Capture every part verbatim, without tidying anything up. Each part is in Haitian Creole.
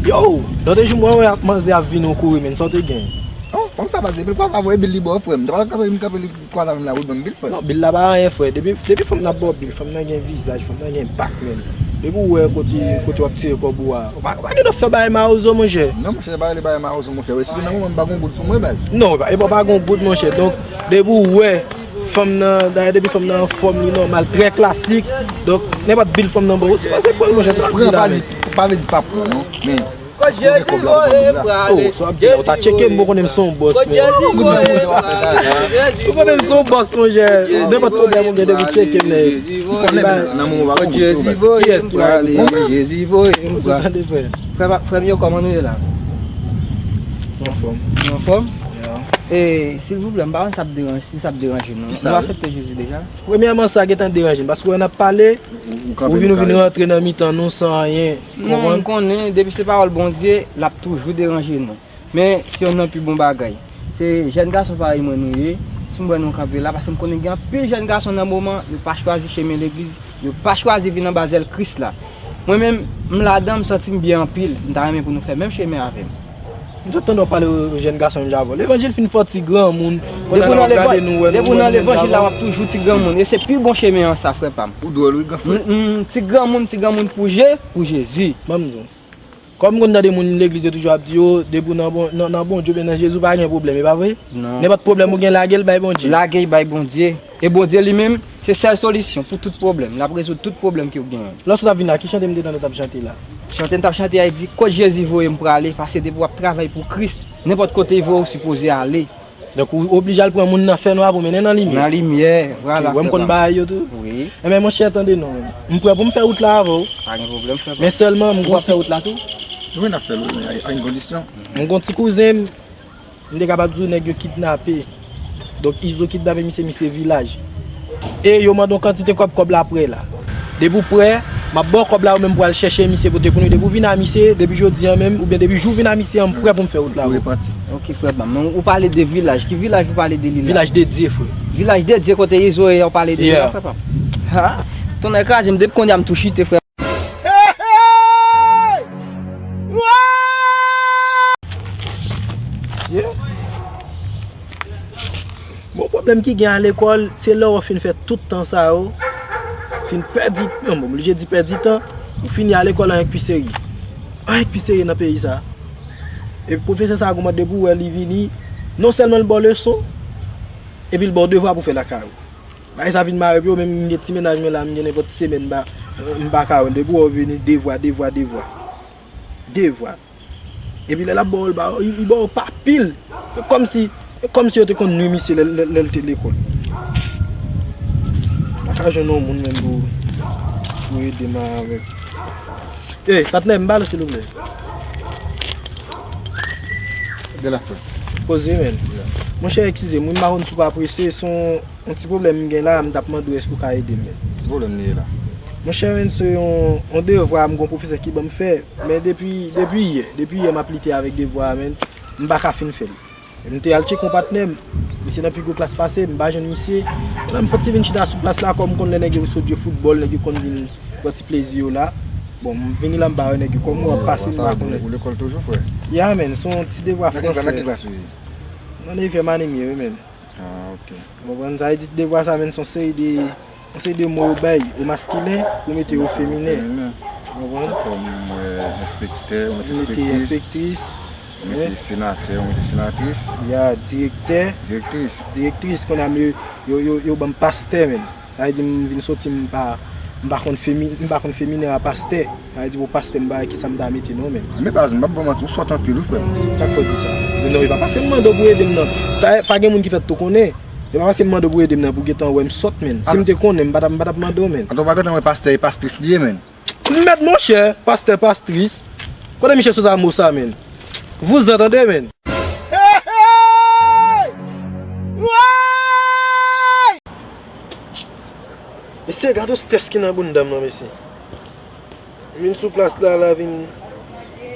Yo, lòt jou mwen wè manzè ap vini ou kouri, men sa w te gen? Oh, kòm sa pase, men kwa sa voye bil li ba w, frè m. Te pa kanpe, m kanpe li kwa sa menm la, ou ban m bil, frè. Non, bil la pa anyen, frè. Depi, depi fanm nan ba w bil, fanm nan gen vizaj, fanm nan gen bak, men. Depi w wè kote, kote w ap tire kòb ou a. Ou pa, ou pa gen dwa fè bagay mawozo, monchè. Non, monchè, bagay li bagay mawozo, monchè. Wè, sitou nan moman m pa gon goud sou mwen, baz. Non, e pa, e pa, pa gon goud, monchè. Donk, depi w wè fanm nan, dayè depi fanm nan anfòm, li nòmal, trè klasik. Donk, nenpòt bil fanm nan ba w, ou sipoze pran l, monchè, se pa ti la, men. Pran pa vle di, pa vle di pa pran, non. Men, Kot Jezi voye m prale. Oh, sa w ap di la, ou ta tcheke m, bon, konnen m se yon bòs, men. Kot Jezi voye m prale. Ou konnen m se yon bòs, monchè. Nenpòt pwoblèm ou gen, depi tcheke m, nèg. Ou konnen, men, nan moman w pa gon goud sou ou, baz. Kiyès ki pa gen goud? Jezi voye m prale. Ou tande, frè? Frè pa, frè m yo, kòman nou ye la? Anfòm. Nou anfòm? Yeah. E, silvouplè, m pa konn si sa ap deranje, si sa ap deranje nou. Kisa? Nou aksepte Jezi deja? Premyèman, sa gentan deranje m, paske wè n ap pale, ou vin, ou vin rantre nan mitan nou san anyen. Non, m konnen, depi se pawòl Bondye, l ap toujou deranje nou. Men, se youn nan pi bon bagay. Se jèn gason parèy mwen nou ye, si m wè nou kanpe la, paske m konnen gen anpil jèn gason nan moman, yo pa chwazi chemen legliz, yo pa chwazi vin anba zèl Kris la. Mwen menm, m ladan, m santi m byen anpil, m ta renmen pou nou fè menm chemen avè m. M te tande w pale jèn gason menm jan avè w. Levanjil fin fè w ti granmoun, kounye a la w ap gade nou, wè nou, wè nou menm jan avè w. Depi w nan levanjil la, w ap toujou ti granmoun, e se pi bon chemen an sa, frè pa m. Ou dwòl, wi, gran frè. M, m, ti granmoun, ti granmoun pou Je, pou Jezi. Ban m di w. Kòm m konn tande moun legliz yo toujou ap di yo, depi w nan bon, nan, nan Bondye oubyen nan Jezi, ou pa gen pwoblèm, e pa vre? Non. Nenpòt pwoblèm ou gen, lage l bay Bondye. Lage l bay Bondye. E Bondye li menm, se sèl solisyon pou tout pwoblèm. L ap rezoud tout pwoblèm ke w genyen. Lòske w t ap vin la, ki chante m te tande w t ap chante la? Chante m t ap chante a, li di, kot Jezi voye m prale, paske depi w ap travay pou Kris, nenpòt kote li voye w, ou sipoze ale. Donk, ou oblije al pran moun nan fènwa pou mennen nan limyè. Nan limyè, vwala, frè pa m. Ou wè m konn bagay yo tou. Wi. Enben, monchè, tande non. M prè pou m fè wout la avè w. Pa gen pwoblèm, frè pa m. Men sèlman, m gon ti... Ou ap fè wout la tou? Wi, n ap fè l, wi, a, a yon kondisyon. M gon ti kouzen m, m te kapab di w nèg yo kidnape. Donk, Izo kidnape misye, misye Vilaj. E yo mande yon kantite kòb, kòb la prè la. Depi w prè, m ap ba w kòb la, ou menm pou al chèche misye pote pou nou. Depi w vin a misye, depi jodi a menm, oubyen depi jou w vin a misye an, m prè pou m fè wout la pou ou. Ou repanti. Ok, frè pa m. Men ou pale de Vilaj. Ki Vilaj ou pale de li la? Vilaj de Dye, frè. Vilaj de Dye kote Izo ye a, ou pale de li la, frè pa m? Ha! Tonnè kraze m, depi kounye a m tou chite, frè. Mesye. Bon, pwoblèm ki gen a lekòl, se lè w fin fè tout tan sa yo, fin pèdi, bon, m oblije di pèdi tan, ou fini a lekòl anyen k pi serye. Anyen k pi serye nan peyi sa. E pwofesè sa a, kòman depi w wè li vini, non sèlman l ba w leson, epi l ba w devwa pou fè lakay ou. Bagay sa vin mare pye w, menm m gen ti mennaj mwen la, m gen nenpòt semèn m pa, m pa ka wè l. Depi w wè w vini, devwa, devwa, devwa. Devwa. Epi lè l ap ba w, l ba w, li, li ba w pa pil. E kòmsi, e kòmsi yo te konn nwi misye lè, lè, lè l te lekòl. M pa ka jwenn yon moun menm pou, pou ede m avèk. Ey, patnè, m ba l, silvouplè. De la frè. Poze, men. Monchè, eskize m, wi, m pa konn si w pa prese, se yon, yon ti pwoblèm m gen la, m t ap mande w èske w ka ede m, men. Ki pwoblèm li ye la? Monchè, men, se yon, yon devwa m gon pwofesè ki ban m fè, men depi, depi yè, depi yè m ap lite avèk devwa a, men, m pa ka fin fè l. M te al tcheke yon patnè m. Misye nan pi gwo klas pase m, m pa jwenn misye. Kounye a m soti vin chita sou plas la, kòm m konn lè nèg yo sot jwe foutbòl, nèg yo konn vin pran ti plezi yo la. Bon, m vini la, m pa wè nèg yo. Kòm m ap pase, m pa konnen. Ou lekòl toujou, frè? Ya, men, se yon ti devwa fransè. Nan ki klas ou ye? Nan nevyèm ane m ye, wi, men. Ah, ok. Ou konprann? Sa vle di devwa sa, men, se yon seri de Yon seri de mo yo bay, o maskilen, ou mete o feminen. Feminen. Ou konprann? Kòm, euh, enspektè, ou mete enspektris. Ou mete senatè, ou mete senatris. Ya, direktè. Direktris. Direktris, kounye a m yo, yo, yo, yo ban m pastè, men. Sa vle di m vin soti, m pa, m pa konn femi-, m pa konn feminen a pastè. Sa vle di pou pastè m pa wè kisa m ta mete non, men. Men baz, m p ap ba w manti, ou sòt anpil wi, frè m. Sa k fè w di sa? Non, e pa paske m mande w pou ede m nan. Pa, pa gen moun ki fèt tou konnen. E pa paske m mande w pou ede m nan pou gentan wè m sòt, men. Si m te konnen, m pa t ap, m pa t ap mande w, men. Antouka, w pa gentan wè pastè e pastris li ye, men. Mèd monchè, pastè, pastris. Kote misye sot a mo sa, men? Vouzan, tande, men. Mesye, gade yon strès ki nan bounda m nan, mesye. M vin sou plas la, la vin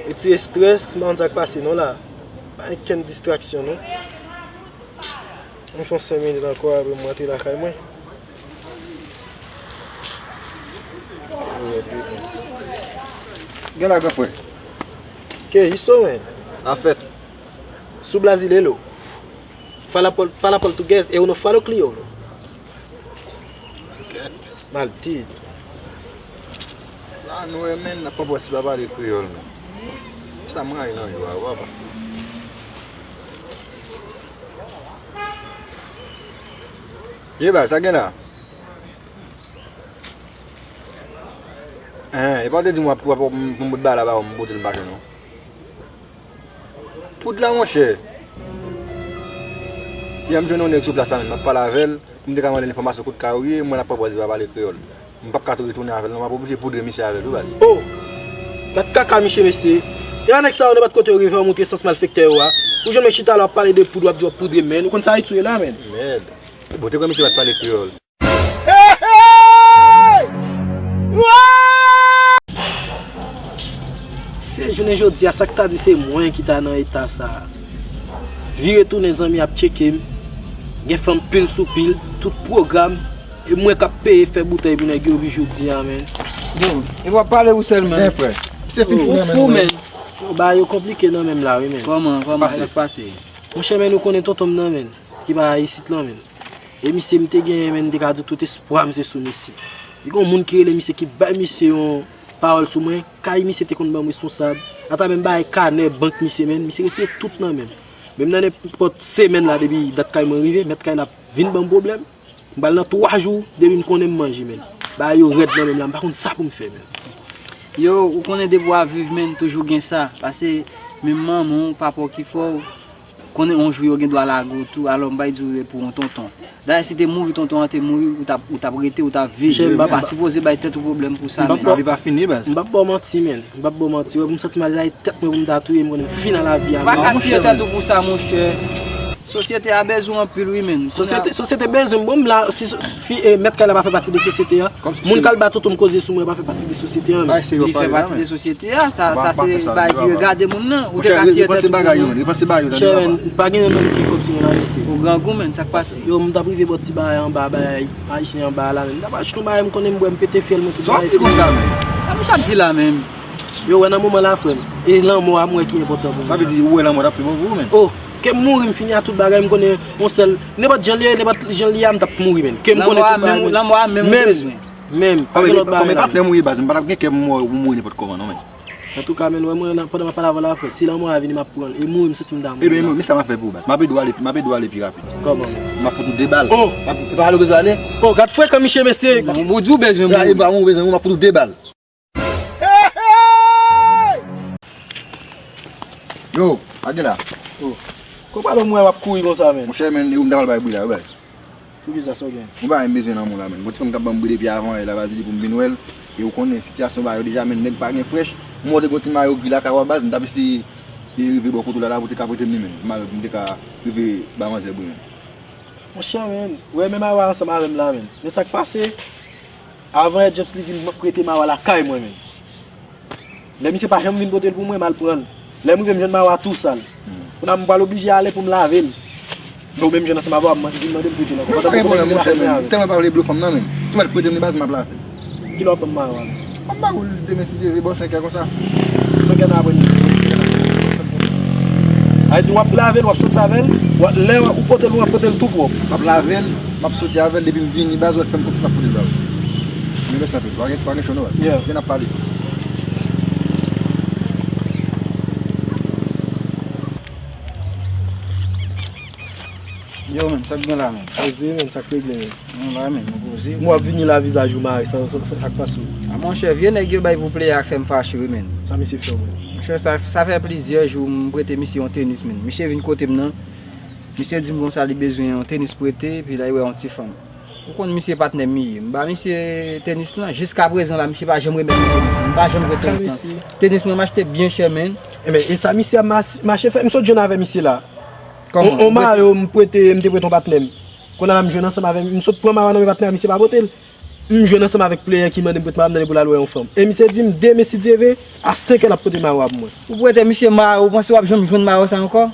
retire strès, m pa konn sa k pase non la. Pa gen okenn distraksyon non. M fè yon senk minit ankò apre m rantre lakay mwen. Gen la, gran frè. Ke iso, men. Afèt. Sou Brazil, hello. Fala Paul, fala português, eu não falo crioulo. Kèt. Maldito. La nou wè, men, n ap pran pòs pa pale kreyòl, men. Sa m rayi nan yo a, papa. Ye ba, sa gen la? Hein, e pa w te di m w ap, w ap, m, m bout ba la ba w, m bote l m pa jwenn ou. Poud la, monchè. Yè m jwenn yon nèg sou plas la menm, m ap pale avè l, pou m te ka mande l enfòmasyon kot kay ou ye, mwen l ap pran pòz li pa pale kreyòl. M p ap ka tou retounen avè l non, m ap oblije poudre misye avè l wi baz. Oh! Gad kaka miche mesye. E a nèg sa yo nenpòt kote yo rive an montre sans malfektè yo a. Ou jwenn mwen chita la w ap pale de poud, w ap di w ap poudre men. Ou konn sa Ayiti ye la menm. Mèd. Bon, te kwè misye pa t pale kreyòl. Se jounen jodi a, sa k ta di se mwen ki ta nan eta sa a. Vire tounen zanmi ap tcheke m. Gen fanm pil sou pil, tout pwogram. E mwen k ap peye fè boutèy pou nèg yo pi jodi a, men. Bon, e w ap pale ou sèl, men. Gen frè. Se fin fou nan men nou, men. Yo, bagay yo konplike nan men m la, wi, men. Kòman, kòman, sa k pase? Monchè, men, ou konnen tonton m nan, men, ki pa isit lan, men. E misye, m te genyen, men, m te ka di tout espwa m se sou misye. E gen yon moun ki rele misye, ki bay misye yon pawòl sou mwen, kay misye te konn ban m responsab. Ata menm bagay kanè bank misye, men, misye retire tout nan men m. Menm nan nenpòt semèn la, depi dat kay mwen rive, mèt kay la vin ban m pwoblèm. M pral nan twa jou, depi m konnen m manje, men. Bagay yo rèd nan men m la, m pa konn sa pou m fè, men. Yo, ou konnen depi w ap viv, men, toujou gen sa. Pase, menm manman w, papa w ki fè w, konnen yon jou yo gen dwa lage w tou, alò m bay di w pou yon tonton. Dayè, si te mouri, tonton an te mouri, ou t ap, ou t ap rete, ou t ap viv. Ou pa sipoze bay tèt ou pwoblèm pou sa, men. Lavi pa fini, baz. M p ap ba w manti, men. M p ap ba w manti. Wè, pou m santi m alèz avèk tèt mwen, pou m ta touye m, konnen m fin a lavi a, men. Ou pa ka tiye tèt ou pou sa, monchè. Sosyete a bezwen w anpil, wi, men. Sosyete, sosyete bezwen m, bon, m la, si so-, fi, eh, mèt kay la pa fè pati de sosyete a. Moun k al ba tonton m koze sou mwen pa fè pati de sosyete a, men. Li fè pati de sosyete a, sa, sa se bagay ki regade moun nan. Ou te ka tiye tèt ou pou mwen. Chè, men, pa gen yon nonm ki kòb sou mwen la, mesye. Ou grangou, men, sa k pase? Yo, m t ap rive bò ti bagay anba, bagay ayisyen anba la, men. M t ap achte yon bagay, m konnen m bwè, m pete fyèl mwen, tout bagay fini. Sa w ap di konsa, men? Sa misye ap di la, men? Yo, wè nan moman la, frè m. E lanmò a, m wè ki enpòtan pou mwen. Sa vle di, ou wè lanmò t ap pi bon pou ou, men? Oh, ke m mouri, m fini a tout bagay, m konnen yon sèl, nenpòt jan l ye, nenpòt jan l ye a, m t ap mouri, men. Ke m konnen tout bagay, men. Lanmò a menm ou bezwen. Menm, pa gen lòt bagay la. Kòm e patnè m ou ye, baz, m pa t ap gen kè pou m mouri nenpòt kòman, non, men. Antouka, men, wè mwen, nan, pandan m ap pale avè w la, frè, si lanmò a vini, m ap pran l. E mouri, m santi m ta mouri la. Ebyen, men sa m ap fè pou ou, baz. M ap ede w ale, m ap ede w ale pi rapid. Kòman, men? M ap fout ou de bal. Oh! M ap, e pa ale w bezwen ale? Oh, gad frekan misye, mesye. Ou di w bezwen mouri. E pa mwen ou bezwen, m ap fout ou de bal. Yo, pa gen la. Oh. Konprann mwen w ap kouri konsa, men. Monchè, men, e ou m ta pral bay bri la, wi, baz. Poukisa, sa w gen? Yon bagay m bezwen nan men w la, men. Gon ti fanm k ap ban m bri depi avan yè la, baz, li di pou m vin wè l. E ou konnen, sitiyasyon ba yo deja, men, nèg pa gen frèch. M wè w te gon ti mayo gri lakay ou a, baz, m t ap eseye rive bò kote w la, la, pou w te ka prete m li, men. M al, m te ka rive ba manzè bri, men. Monchè, men, wè menm mayo a ansanm avè m la, men. Men sa k pase, avan yè James li vin prete mayo a lakay mwen, men. Lè misye pa janm vin pote l pou mwen, m al pran l. Lè m rive, m jwenn mayo a tou sal. Kounye a, m pral oblije ale pou m lave l. Men ou menm jwenn ansanm avè w, ap man-, vin mande m prete l ankò. Pandan m poko menm vin lakay mwen avè l. Tèlman pa vle blo fanm nan, men. Si w mèt prete m li, baz, m ap lave l. Kilè w ap ban m mayo a? M ap ba ou l demen si Dye vle, bò senkè konsa. Senkè nan aprèmidi. Sa vle di w ap lave l, w ap soti avè l, w ap, lè ou pote l, w ap pote l tou pwòp. M ap lave l, m ap soti avè l, depi m vini, baz, w ap fè m konfyans, m ap pote l ba ou. Men mèsi anpil, pa gen, pa gen cho non, baz. Yeah. Gen n ap pale. Yo, men, sa k gen la, men? Poze, men, sa k regle, men? Nou la, men, nou poze. M wè w ap vini la, vizaj ou mare, sa, sa, sa, sa k pase w? A, monchè, vye nèg yo bay pou plè a k fè m fache, wi, men. Sa misye fè w, men? Monchè, sa, sa fè plizyè jou m prete misye yon tenis, men. Misye vin kote m nan. Misye di m konsa li bezwen yon tenis prete, epi la, li wè yon ti fanm. Ou konn misye patnè m li ye. M ba misye tenis lan. Jiskaprezan la, misye pa janm remèt mwen tenis lan. M pa janm jwe tenis lan. Tenis mwen, m achte byen chè, men. Enben, e sa misye ap mas-, mache fè? M sot jwenn avè misye la. Kòman? On, on mayo m prete, m te prete yon patnè m. Kounye a la m jwenn ansanm avè m. M sot pran mayo a nan men patnè a, misye pa pote l. M jwenn ansanm avèk pleyè ki mande m prete mayo a, m tande pou l al wè yon fanm. E misye di m, demen, si Dye vle, a senkè, l ap pote mayo a pou mwen. Ou prete misye mayo, ou panse w ap janm jwenn mayo sa ankò?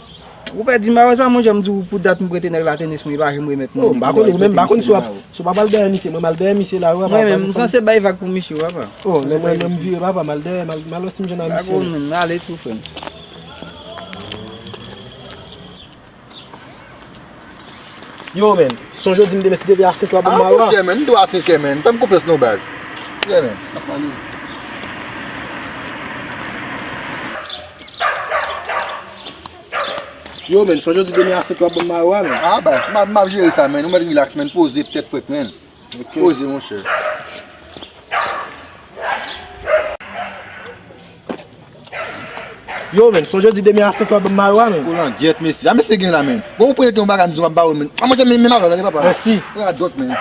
Ou pèdi mayo sa, monchè, m di w pou dat m prete nèg la tenis mwen, li pa janm remèt mwen. Oh, m pa konn, ou menm, m pa konn si w ap, si w pa pral dèyè misye, mwen m al dèyè misye la, wi, papa. Mwen menm, m sanse bay vag pou misye, wi, papa. Oh, men mwen, mwen m vire, papa, m al dèyè, m al, m al wè si m jwenn a misye. Bravo, men, ale tou, frè m. Yo, men, sonje w di m demen si demen a senk è w ap ban m mayo a. Monchè, men, m dwe a senk è, men. Fè m konfyans non, baz. Yeah, men. Yo, men, sonje w di demen a senk è w ap ban m mayo a, men. Ah, baz, m ap, m ap jere sa, men. Ou mèt relax, men. Poze, tèt frèt, men. Ok. Poze, monchè. Yo, men, sonje w di demen a senk è w ap ban m mayo a, men. Ou langyèt, mesye. A, mesye gen la, men. Bon, ou prete yon bagay, m di w m ap ba ou, men. A, monchè, men, men, men, men, papa. Mèsi. Radòt, men.